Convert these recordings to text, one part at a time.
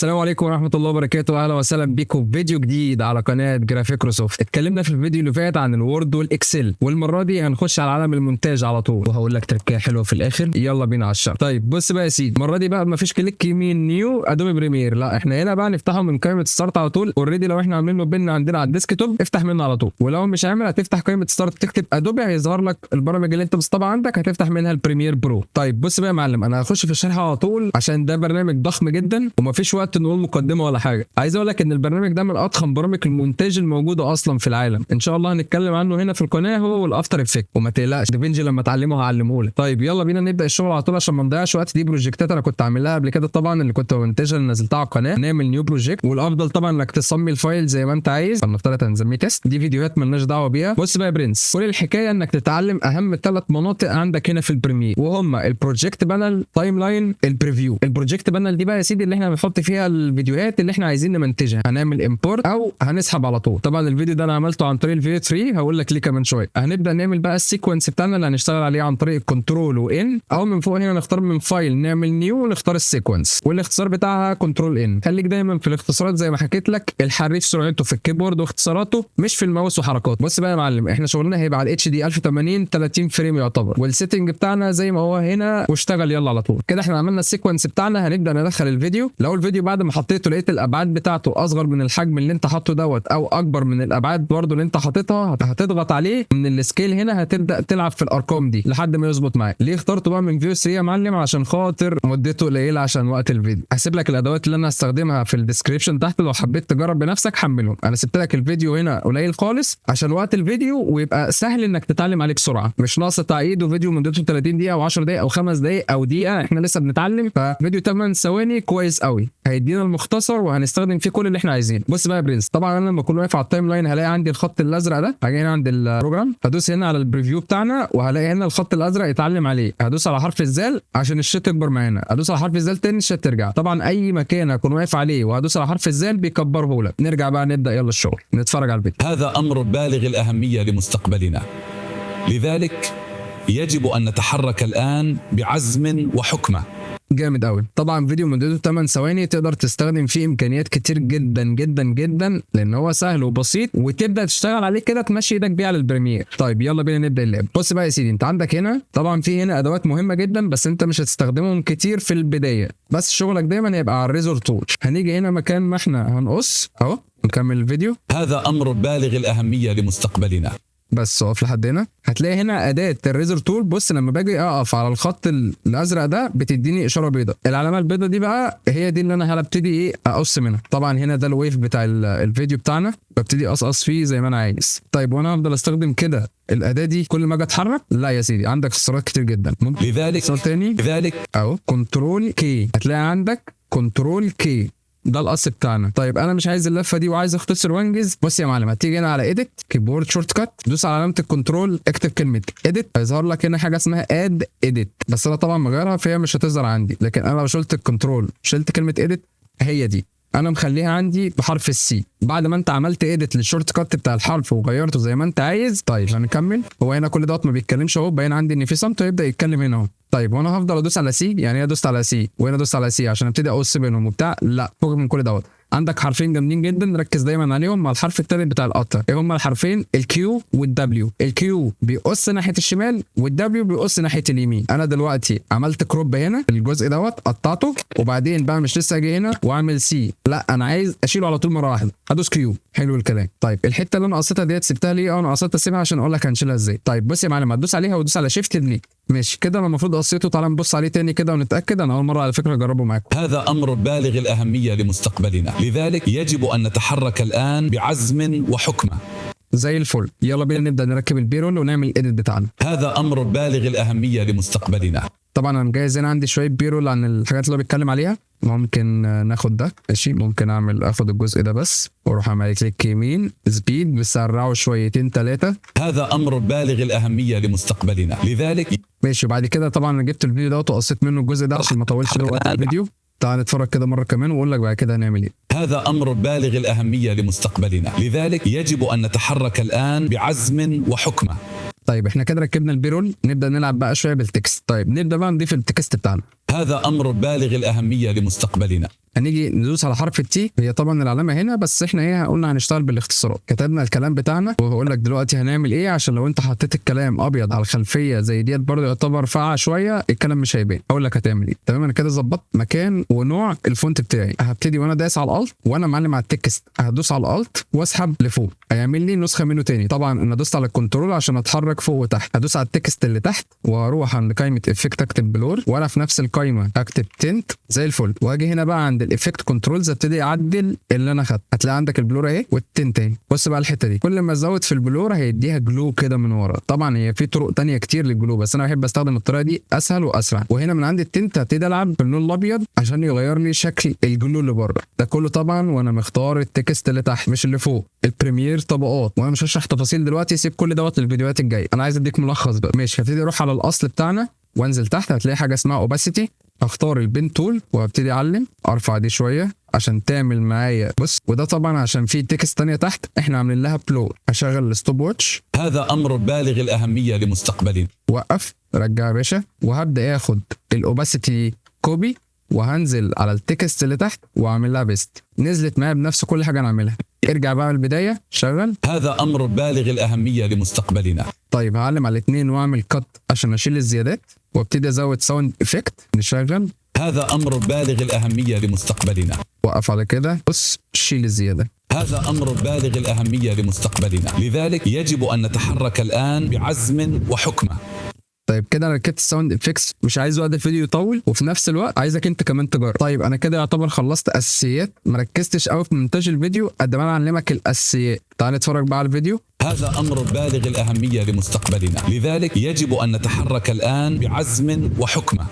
السلام عليكم ورحمة الله وبركاته، أهلا وسهلا بيكم في فيديو جديد على قناة جرافيكروسوفت. اتكلمنا في الفيديو اللي فات عن ال Word وال Excel، والمرة دي هنخش على عالم المونتاج على طول، وهقول لك تركاية حلوة في الآخر. يلا بينا على الشرح. طيب بص بقى يا سيدي، المرة دي بقى مفيش click يمين new Adobe Premiere، لا احنا هنا بقى نفتحه من قائمة start على طول. already لو احنا عاملين له pin عندنا على ال desktop افتح منه على طول، ولو مش عامل هتفتح قائمة start تكتب Adobe هيظهر لك البرامج اللي انت مسطبها عندك، هتفتح منها ال Premiere Pro. طيب بص بقى يا معلم، انا هخش في الشرح على طول عشان ده برنامج ضخم جدا ومفيش وقت نقول مقدمه ولا حاجة. عايز اقول لك ان البرنامج ده من اضخم برامج المونتاج الموجودة اصلا في العالم، ان شاء الله هنتكلم عنه هنا في القناة هو وال After Effects، وما تقلقش دافنشي لما اتعلمه هعلمه لك. طيب يلا بينا نبدا الشغل على طول عشان ما نضيعش وقت. دي project ات انا كنت عاملها قبل كده طبعا، اللي كنت بمنتجها اللي نزلتها على القناة. نعمل new project، والافضل طبعا انك تسمي ال file زي ما انت عايز، فلنفترض هنسميه test. دي فيديوهات مالناش دعوه بيها. بص بقى يا برنس، كل الحكاية انك تتعلم اهم 3 مناطق عندك هنا في ال Premiere، وهم ال project panel، timeline، ال preview. ال project panel دي بقى يا سيدي اللي احنا بنحط فيها الفيديوهات اللي احنا عايزين نمنتجها، هنعمل import او هنسحب على طول. طبعا الفيديو ده انا عملته عن طريق ال Veo 3، هقول لك ليه كمان شوية. هنبدا نعمل بقى ال sequence بتاعنا اللي هنشتغل عليه عن طريق control و N، او من فوق هنا نختار من file نعمل new ونختار ال sequence، والاختصار بتاعها control N. خليك دايما في الاختصارات زي ما حكيت لك، الحريف سرعته في ال keyboard واختصاراته مش في الماوس وحركاته. بص بقى يا معلم، احنا شغلنا هيبقى على ال HD 1080 30 frame يعتبر، وال setting بتاعنا زي ما هو هنا، واشتغل يلا على طول. كده احنا عملنا ال sequence بتاعنا، هنبدا ندخل الفيديو. لو الفيديو بعد ما حطيته لقيت الابعاد بتاعته اصغر من الحجم اللي انت حاطه دوت او اكبر من الابعاد برضه اللي انت حاططها، هتضغط عليه من ال scale هنا، هتبدا تلعب في الارقام دي لحد ما يظبط معاك. ليه اخترته بقى من Veo 3 يا معلم؟ عشان خاطر مدته قليله عشان وقت الفيديو. هسيب لك الادوات اللي انا هستخدمها في ال description تحت، لو حبيت تجرب بنفسك حملهم. انا سبت لك الفيديو هنا قليل خالص عشان وقت الفيديو ويبقى سهل انك تتعلم عليه بسرعة، مش ناقص تعقيد وفيديو مدته 30 دقيقة او 10 دقائق او 5 دقائق او دقيقه، احنا لسه بنتعلم. ففيديو 8 ثواني كويس قوي، هيدينا المختصر وهنستخدم فيه كل اللي احنا عايزينه. بص بقى يا برنس، طبعا انا لما اكون واقف على ال timeline هلاقي عندي الخط الازرق ده، هاجي هنا عند ال program هدوس هنا على ال preview بتاعنا وهلاقي هنا الخط الازرق يتعلم عليه، هدوس على حرف الزال عشان الشاشة تكبر معانا، ادوس على حرف الزال تاني الشاشة ترجع. طبعا اي مكان اكون واقف عليه وهدوس على حرف الزال بيكبره لك. نرجع بقى نبدا يلا الشغل، نتفرج على الفيديو. هذا أمر بالغ الأهمية لمستقبلنا، لذلك يجب أن نتحرك الآن بعزم وحكمة. جامد قوي. طبعا فيديو مدته 8 ثواني تقدر تستخدم فيه امكانيات كتير جدا جدا جدا، لان هو سهل وبسيط وتبدا تشتغل عليه كده تمشي ايدك بيه على ال Premiere. طيب يلا بينا نبدا اللعب. بص بقى يا سيدي، انت عندك هنا طبعا في هنا ادوات مهمة جدا، بس انت مش هتستخدمهم كتير في البداية، بس شغلك دايما هيبقى على ال razor tool. هنيجي هنا مكان ما احنا هنقص اهو، نكمل الفيديو. هذا أمر بالغ الأهمية لمستقبلنا. بس اقف لحد هنا، هتلاقي هنا اداه ال razor tool. بص لما باجي اقف على الخط الازرق ده بتديني اشارة بيضاء، العلامة البيضاء دي بقى هي دي اللي انا هبتدي ايه اقص منها. طبعا هنا ده ال wave بتاع الفيديو بتاعنا، ببتدي اقصقص فيه زي ما انا عايز. طيب وانا هفضل استخدم كده الاداة دي كل ما اجي اتحرك؟ لا يا سيدي، عندك اختصارات كتير جدا. ممكن لذلك اختصار تاني لذلك اهو control K، هتلاقي عندك control K ده القص بتاعنا. طيب انا مش عايز اللفة دي وعايز اختصر وانجز. بص يا معلم، هتيجي هنا على edit keyboard shortcut، دوس على علامة ال control، اكتب كلمة edit، هيظهر لك هنا حاجة اسمها add edit، بس انا طبعا مغيرها فهي مش هتظهر عندي. لكن انا لو شلت ال control شلت كلمة edit، هي دي انا مخليها عندي بحرف ال C. بعد ما انت عملت edit لل shortcut بتاع الحرف وغيرته زي ما انت عايز. طيب هنكمل. هو هنا كل دوت ما بيتكلمش اهو، باين عندي ان في صمت ويبدا يتكلم هنا اهو. طيب وانا هفضل ادوس على C؟ يعني ايه دوست على C وهنا دوست على C عشان ابتدي اقص بينهم وبتاع؟ لا، فوق من كل دوت عندك حرفين جامدين جدا، ركز دايما عليهم مع الحرف الثالث بتاع القطع. ايه هما الحرفين؟ ال Q وال W. ال Q بيقص ناحية الشمال وال W بيقص ناحية اليمين. انا دلوقتي عملت crop هنا الجزء دوت قطعته، وبعدين بقى مش لسه اجي هنا واعمل C، لا انا عايز اشيله على طول مرة واحدة، هدوس Q. حلو الكلام. طيب الحتة اللي انا قصيتها ديت سبتها ليه؟ انا قصيتها سيبها عشان اقول لك هنشيلها ازاي. طيب بص يا معلم، هتدوس عليها وتدوس على shift delete. ماشي كده انا المفروض قصيته. تعالى نبص عليه تاني كده ونتاكد. انا اول مرة على فكرة اجربه معاكم. هذا أمر بالغ الأهمية لمستقبلنا، لذلك يجب أن نتحرك الآن بعزم وحكمة. زي الفل. يلا بينا نبدا نركب ال B-roll ونعمل ال edit بتاعنا. هذا أمر بالغ الأهمية لمستقبلنا. طبعا انا مجهز هنا عندي شوية B-roll عن الحاجات اللي هو بيتكلم عليها. ممكن ناخد ده، ماشي. ممكن اعمل اخد الجزء ده بس واروح اعمل click يمين speed، بسرعة شويتين ثلاثة. هذا أمر بالغ الأهمية لمستقبلنا، لذلك ماشي. وبعد كده طبعا انا جبت الفيديو دوت وقصيت منه الجزء ده عشان ما اطولش وقت الفيديو. تعال نتفرج كده مرة كمان واقول لك بعد كده هنعمل ايه. هذا أمر بالغ الأهمية لمستقبلنا، لذلك يجب أن نتحرك الآن بعزم وحكمة. طيب احنا كده ركبنا ال B-roll، نبدا نلعب بقى شوية بال text. طيب نبدا بقى نضيف ال text بتاعنا. هذا أمر بالغ الأهمية لمستقبلنا. هنيجي ندوس على حرف ال T، هي طبعا العلامة هنا، بس احنا ايه قلنا هنشتغل بالاختصارات. كتبنا الكلام بتاعنا، وهقول لك دلوقتي هنعمل ايه عشان لو انت حطيت الكلام ابيض على الخلفية زي ديت برضه يعتبر فاقعه شوية الكلام مش هيبان. هقول لك هتعمل ايه. تمام، انا كده ظبطت مكان ونوع ال font بتاعي. هبتدي وانا دايس على ال Alt وانا معلم على ال text، هدوس على ال Alt واسحب لفوق، هيعمل لي نسخه منه تاني. طبعا انا دوست على ال control عشان اتحرك فوق وتحت. هدوس على ال text اللي تحت واروح عند قائمة effect اكتب blur، وانا في نفس القائمة اكتب tint زي الفل. واجي هنا بقى عند ال effect controls ابتدي اعدل اللي انا خدته. هتلاقي عندك ال blur اهي وال tint اهي. بص بقى الحتة دي، كل ما ازود في ال blur هيديها glow كده من ورا. طبعا هي في طرق تانية كتير لل glow، بس انا بحب استخدم الطريقة دي، اسهل واسرع. وهنا من عند ال tint هبتدي العب في اللون الابيض عشان يغير لي شكل ال glow اللي بره ده كله. طبعا وانا مختار ال text اللي تحت مش اللي فوق. ال Premiere طبقات، وانا مش هشرح تفاصيل دلوقتي، سيب كل دوت للفيديوهات الجاية. انا عايز اديك ملخص بقى. ماشي، هبتدي اروح على الاصل بتاعنا وانزل تحت، هتلاقي حاجة اسمها opacity. هختار ال pen tool وابتدي اعلم، ارفع دي شوية عشان تعمل معايا. بص، وده طبعا عشان في text تانية تحت احنا عاملين لها blur. هشغل ال stopwatch. هذا أمر بالغ الأهمية لمستقبلنا. وقف، رجع يا باشا. وهبدا اخد ال opacity copy وهنزل على ال text اللي تحت واعمل لها paste. نزلت معايا بنفس كل حاجة انا عاملها. ارجع بقى من البداية، شغل. هذا أمر بالغ الأهمية لمستقبلنا. طيب هعلم على الاثنين واعمل cut عشان اشيل الزيادات، وابتدي ازود sound effect. نشغل. هذا أمر بالغ الأهمية لمستقبلنا. وقف على كده، بص شيل الزيادة. هذا أمر بالغ الأهمية لمستقبلنا، لذلك يجب أن نتحرك الآن بعزم وحكمة. طيب كده انا ركبت ال sound effects، مش عايز وقت الفيديو يطول، وفي نفس الوقت عايزك انت كمان تجرب. طيب انا كده يعتبر خلصت اساسيات، ما ركزتش قوي في مونتاج الفيديو قد ما انا اعلمك الاساسيات. تعال نتفرج بقى على الفيديو. هذا أمر بالغ الأهمية لمستقبلنا، لذلك يجب أن نتحرك الآن بعزم وحكمة.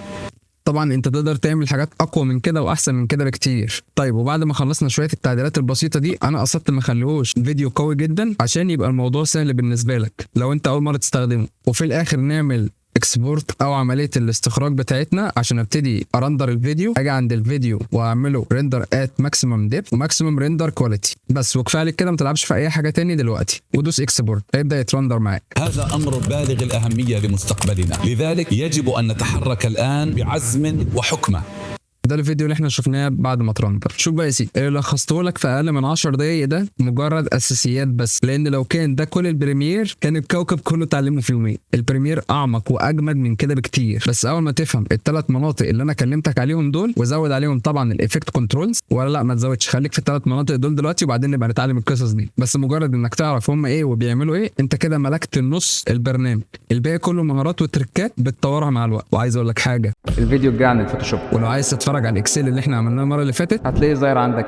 طبعا انت تقدر تعمل حاجات اقوى من كده واحسن من كده بكتير. طيب وبعد ما خلصنا شوية التعديلات البسيطة دي، انا قصدت ما اخليهوش فيديو قوي جدا عشان يبقى الموضوع سهل بالنسبة لك لو انت اول مرة تستخدمه. وفي الاخر نعمل export او عملية الاستخراج بتاعتنا عشان ابتدي ا render الفيديو. اجي عند الفيديو واعمله render at maximum depth و maximum render quality بس، وكفاية عليك كده، ما تلعبش في اي حاجة تاني دلوقتي. ودوس export، هيبدا يت render معاك. هذا أمر بالغ الأهمية لمستقبلنا، لذلك يجب أن نتحرك الآن بعزم وحكمة. ده الفيديو اللي احنا شفناه بعد ما ت render. شوف بقى يا سيدي، اللي لخصته لك في اقل من 10 دقايق ده مجرد اساسيات بس، لان لو كان ده كل ال Premiere كان الكوكب كله اتعلمه في يومين. ال Premiere اعمق واجمد من كده بكتير، بس اول ما تفهم الثلاث مناطق اللي انا كلمتك عليهم دول، وزود عليهم طبعا ال effect controls، ولا لا ما تزودش، خليك في الثلاث مناطق دول دلوقتي وبعدين نبقى نتعلم القصص دي. بس مجرد انك تعرف هم ايه وبيعملوا ايه، انت كده ملكت النص البرنامج. الباقي كله مهارات وتركات بتطورها مع الوقت. وعايز اقول لك حاجة، الفيديو الجاي عن ال Photoshop، ولو عايز تتفرج على ال Excel اللي احنا عملناه المرة اللي فاتت هتلاقيه ظاهر عندك.